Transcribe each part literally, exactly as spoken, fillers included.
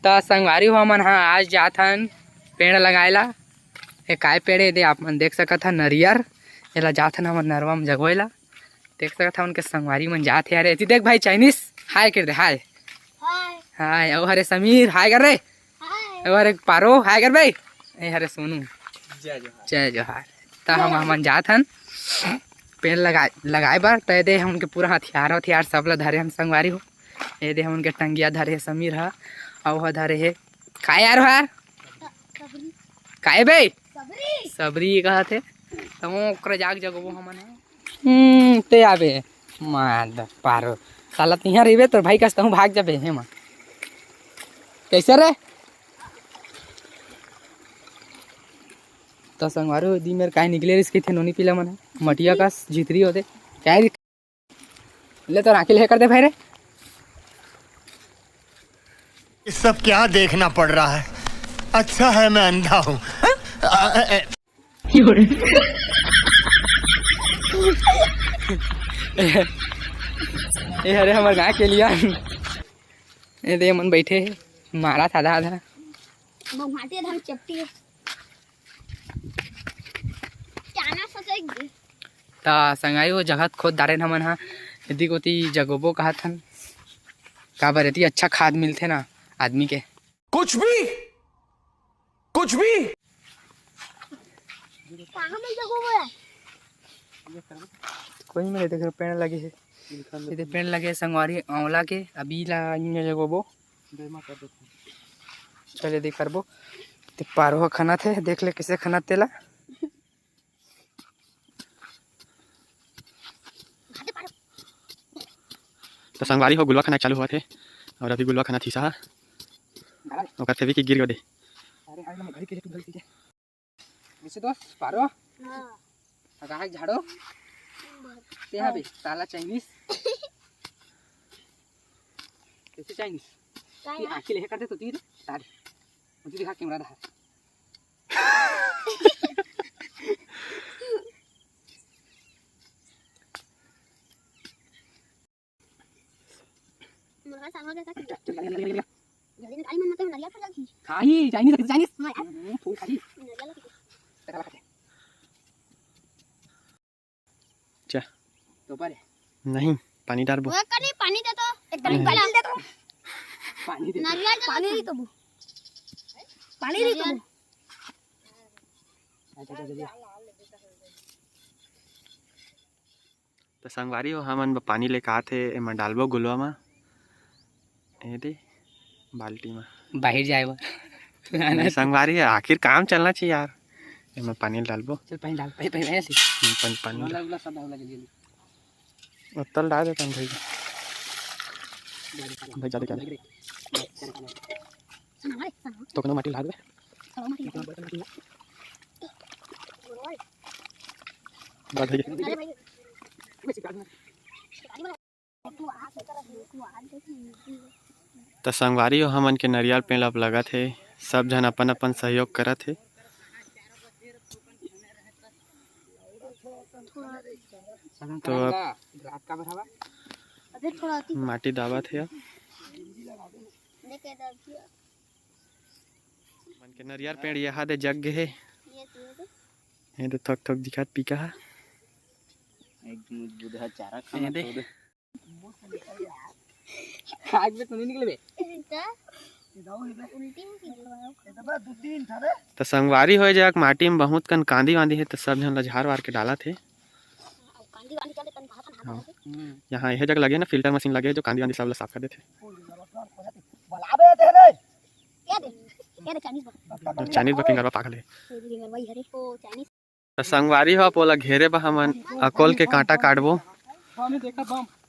त संगवारी हो, हमन ह आज जाथन पेड़ लगाए ला। ए काय पेड़ ए दे, आप मन देख सकत ह, नरियर। एला जाथन हमन नरवा म जगोए ला। देख सकत ह, उनके संगवारी मन जात हे। अरे एती देख भाई, चाइनीस, हाय कर दे, हाय। हाय। हाय, अउ हरे समीर, हाय कर रे। हाय। अउ हरे पारो, हाय कर बे। ए हरे सोनू। जय जोहार। जय जोहार। त हम, हमन जात हन पेड़ लगाए, लगाए बर। त ए दे हमन के पूरा हथियार, हथियार सब ल धरे हन संगवारी हो। ए दे हमन के टंगिया धरे हे समीर ह, अउ ह धरे हे काय यार हर? सबरी। काय बे? सबरी। सबरी कहत हे। त ओकरे जाग जगबो हमन ह। हम्म, ते आबे। मार द पारो। साला तिहां रहिबे, तोर भाई कस तहूं भाग जाबे, हे मां। कैसे रे? त संगवारी हो, दी मेर काय निकले रिस कहिथे नोनी पीला मन ह। मटिया कस झितरी होथे। काय रे? ले तो राखी ले कर दे भाई रे। ये सब क्या देखना पड़ रहा है? अच्छा है मैं अंधा हूँ। ए हरे हमर गाय के लिया। ए दे मन बैठे हे, मारा था आधा आधा। मघाटी धान चपटी हे। चाना ससई गे। त संगवारी हो, जगह खोद डारेन हमन ह, एदी कोती जगोबो कहत हन। काबर एती अच्छा खाद मिलथे ना आदमी के। कुछ भी, कुछ भी। कहाँ में जगोबो यार? कोई में नहीं देख रहे, पेड़ लगे हे। एदे पेड़ लगे हे संगवारी आंवला के, अभी ला इमे जगोबो। चले दे करबो। ते पारो ह खनत हे, देख ले कैसे खनत तेला। त संगवारी हो, गुलवा खना चालू होवत हे अउ अभी गुलवा खना थीसा ह। ओकर फेविक गिर गो दे। अरे, हाय, मैं घड़ी के तू घड़ी के। कैसे दोस्त, पारो? हाँ। अगा है झाड़ो? ते हाँ बे, ताला चाइनीस। कैसे चाइनीस? काय ये यार? आँखी लेहे कर दे तो तीर, तार। मुझे दिखा कैमरा दा। मुर्गा साग हो गया था। जल्दी निकाल, मन मतलब नरिया खा जाती। खाही, चाइनीस, चाइनीस। हाँ यार। हम्म, फूल खाही। नरिया ला खा। टकला खाते। चा। तो पर है। नहीं, पानी डारबो। वो कनी पानी दे तो। एक नहीं। पानी दे तो। पानी दे तो। नरिया जल पानी दे तो। तो। पानी दे तो। अच्छा, अच्छा, अच्छा। त संगवारी हो, हमन ब पानी लेके आत हे, एमा डालबो गुलवा म, ए दे बाल्टी म। बाहिर जाए बर। नहीं संगवारी हो, आखिर काम चलना चाहिए यार। एमा पानी डालबो। चल पानी डाल, पानी, पानी, पानी डाल। हम्म, पानी, पानी डाल। ओतल डाल देता हूँ भाई। भाई, ज्यादा क्या है? तो कनो माटी लाग बे। बात है। त संगवारी हो, हमन के नरियल पेड़ अब लगत हे, सब झन अपन-अपन सहयोग करत हे। तो अब माटी दाबत हे। अब मन के नरियर पेड़ यहाँ दे जग गे हे। ये दे थोक थोक दिखत पीका हा। एकदम बुधा चारा ये खाना दे। तो दे। खाक में तो नहीं निकले बे। त संगवारी होए जाक माटी में बहुत कन कांदी वांदी हे, त सब झन ला झार वार के डालत हे। हाँ। यहाँ यह जगह लगे ना, फिल्टर मशीन लगे, जो कांदी वांदी सब ला साफ कर देथे। चाइनीज बा। चाइनीज बा, फिंगरवा पागल हे। त संगवारी हो, ओला घेरे बर हमन अकोल के कांटा काटबो।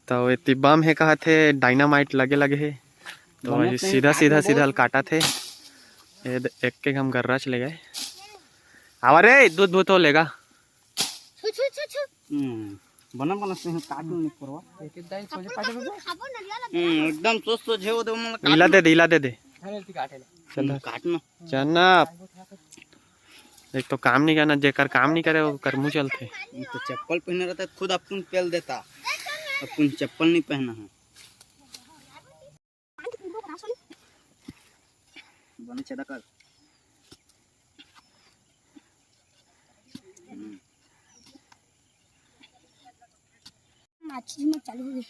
त एती बम हे कहत हे, डायनामाइट लगे लगे हे। त वही सीधा सीधा सीधा ल काटत हे। ए द-, एक के हम गर्रा च ले गए। आवा रे, दूध भूत हो लेगा। छु, छु, छु, छु। हम्म, बना बना से काट नहीं करवा। हम्म, एकदम सोच सोच हे वो दे मन काट इला ना। दे दे, इला दे दे। चल हम्म, काट ना। चल ना। एक तो काम नहीं करना, जेकर काम नहीं करे, ओकर मुंह चलथे। ये तो चप्पल पहने रहता है, खुद अपन पेल देता। अपन चप्पल नहीं पहना है। छेदा कर। माचिस में चालू हो गई।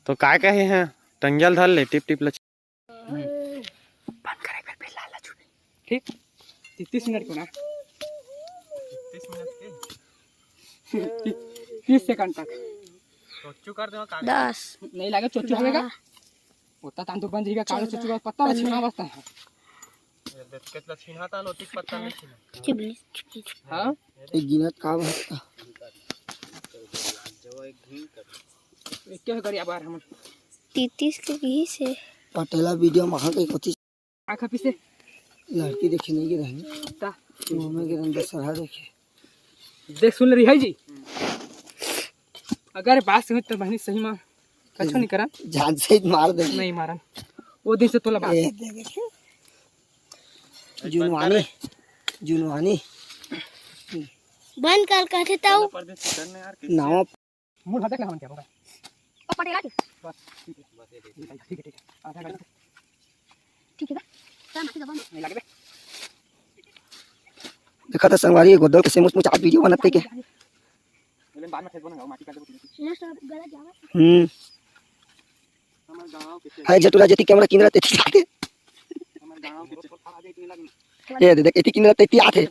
तो काय कहे हैं, टंगिया ल धर ले, टिप टिप ल। बंद करे फिर, फिर लाला छुपे। ठीक, तीस मिनट को ना, तीस मिनट के तीस सेकंड तक। चोचू कर दे का। दस। नहीं लागे चोचू हवेगा। बारह। उतना तान तो बन जाएगा, कालो चोचू का पत्ता में छीना बसता है। ये देख, कितना छीना था, नोटिक पत्ता में छीना। चिबली, चिबली। हाँ, एक गिनत का बात। एक क्या करिए बार हम। तीतीस के कही से। पटेला वीडियो में आके कोची आँख पीछे। लड़की देखे नहीं गिरे हैं। ता। वो में गिरे दशहरा देखे। देख सुन रही है जी, अगर बात सुन तो बहनी सही में कछु नहीं करा। जान से ही मार दे। नहीं मारा, वो दिन से तोला बात। ए, दे देखे। जुनवानी, जुनवानी। बंद कर कहते ताऊ। नावा मूड हटक ना हम क्या होगा। पटेला के। बस ठीक है, ठीक है, ठीक है, ठीक है। आधा घंटा ठीक है बा। का माटी का बंद। नहीं लगे। देखा था संगवारी, गोदल के से मुच मुच आप वीडियो बनत के। लेकिन बाद में फेसबुक में माटी कर दे। नेक्स्ट गला जावा। हम्म। हमारे गांव के हाय जटुरा जति कैमरा किंदरा तेती आथे। हमारे गांव के ये दे देख एती किंदरा तेती आथे।